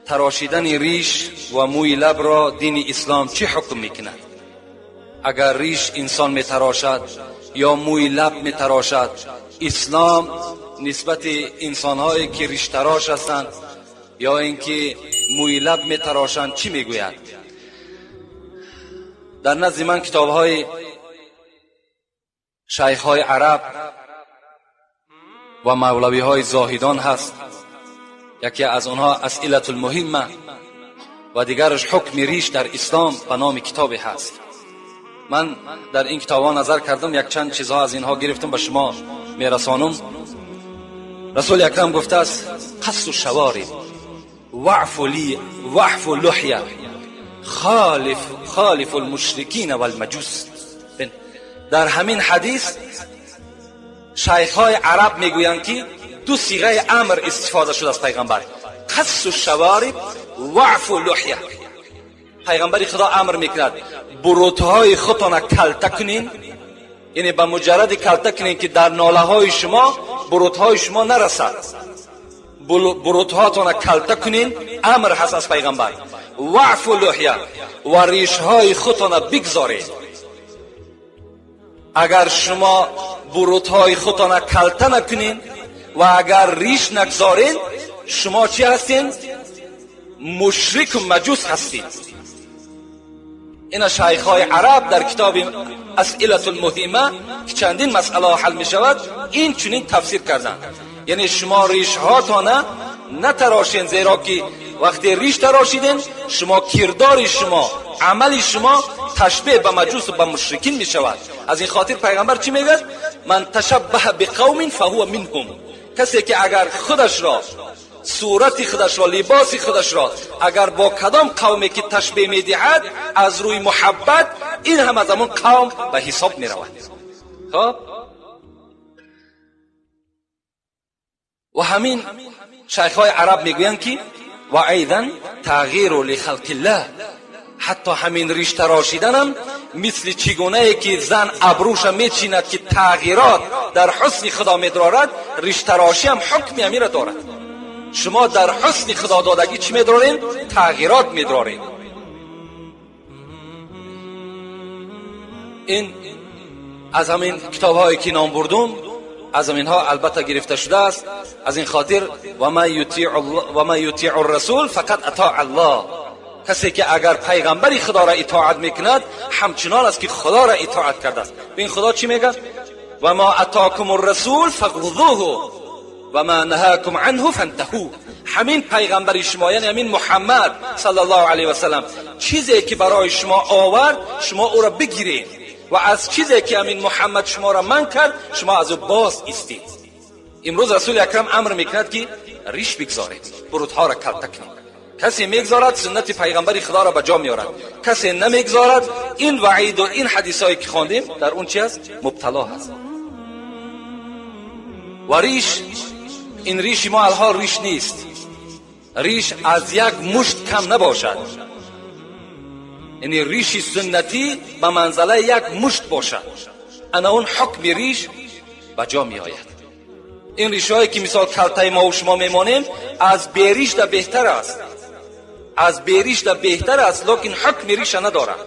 Тарошидани риш ва мӯи лабро дини ислом чӣ ҳукм мекунад? Агар риш инсон метарошад ё мӯи лаб метарошад, ислом нисбати инсонҳое ки риштарош ҳастанд ё ин ки мӯи лаб метарошанд чӣ мегӯяд? Дар назди ман китобҳои шайхҳои араб ва мавлавиҳои зоҳидон ҳаст. Яке аз онҳо асилату лмуҳимма ва дигараш ҳукми риш дар ислом ба номи китобе ҳаст. Ман дар ин китобҳо назар кардам, якчанд чизҳо аз инҳо гирифтам, ба шумо мерасонам. Расули акрам гуфтааст: қассу шавориб ваъфу ли ваъфу луҳя холифу лмушрикина валмаҷус. Дар ҳамин ҳадис шайхҳои араб мегӯянд, ки ду сиғаи амр истифода шуда аз пайғамбар: қассу шавориб, ваъфу луҳя. Пайғамбари худо амр мекунад: бурутҳои худтона калта кунин, яъне ба муҷарради калта кунин, ки дар нолаҳои шумо бурутҳои шумо нарасад. Бурутҳоатона калта кунин, амр ҳаст аз пайғамбар. Ваъфу луҳя, ва ришҳои худтона бигзоред. Агар шумо бурутҳои худтона калта накунин ва агар риш нагзоред, шумо чӣ ҳастед? Мушрику маҷус ҳастед. Ина шайхҳои араб дар китоби асилату лмуҳима, ки чандин масъалаҳо ҳал мешавад, ин чунин тафсир карданд: яъне шумо ришҳоатона натарошен, зеро ки вақте риш тарошиден, шумо кирдори шумо, амали шумо ташбеҳ ба маҷусу ба мушрикин мешавад. Аз ин хотир пайғамбар чӣ мегӯяд? Ман ташаббаҳа биқавмин фаҳува минҳум. Касе ки агар худашро, сурати худашро, либоси худашро агар бо кадом қавме ки ташбеҳ медиҳад аз рӯи муҳаббат, ин ҳам аз ҳамон қавм ба ҳисоб меравад. Хоб, ва ҳамин шайхҳои араб мегӯянд, ки ва айдан тағйиру лихалқиллаҳ, ҳатто ҳамин риш тарошиданам мисли чӣ гунае ки зан абрӯша мечинад, ки тағйирот дар ҳусни худо медорад, риштарошиам ҳукми ҳаминро дорад. Шумо дар ҳусни худододагӣ чӣ медоред? Тағйирот медоред. Ин аз ҳамин китобҳое ки ном бурдум, аз ҳаминҳо албатта гирифта шудааст. Аз ин хотир ва ман ютиъу расул фақат атоа аллоҳ. Касе ки агар пайғамбари худоро итоат мекунад, ҳамчунон аст ки худоро итоат кардааст. Бин, худо чӣ мегӯяд? Ва ма атокум расул фахузуҳу ва ма наҳакум анҳу фантаҳу. Ҳамин пайғамбари шумо, яъне ҳамин муҳаммад саллаллоҳу алайҳи васаллам, чизе ки барои шумо овард, шумо ӯро бигиред, ва аз чизе ки ҳамин муҳаммад шуморо манъ кард, шумо аз ӯ боз истед. Имрӯз расули акрам амр мекунад, ки риш бигзоред, бурутҳоро калта кунед. Касе мегзорад, суннати пайғамбари худоро ба ҷо меорад, касе намегзорад, ин ваиду ин ҳадисҳое ки хондем, дар он чи аст? Мубтало ҳаст. Ва риш, ин риши мо алҳол риш нест, риш аз як мушт кам набошад, яъне риши суннатӣ ба манзалаи як мушт бошад, ана он ҳукми риш ба ҷо меояд. Ин ришҳое ки мисол калтаи мову шумо мемонем, аз беришда беҳтар аст, аз беришда беҳтар аст, лекин ҳукми риша надорад.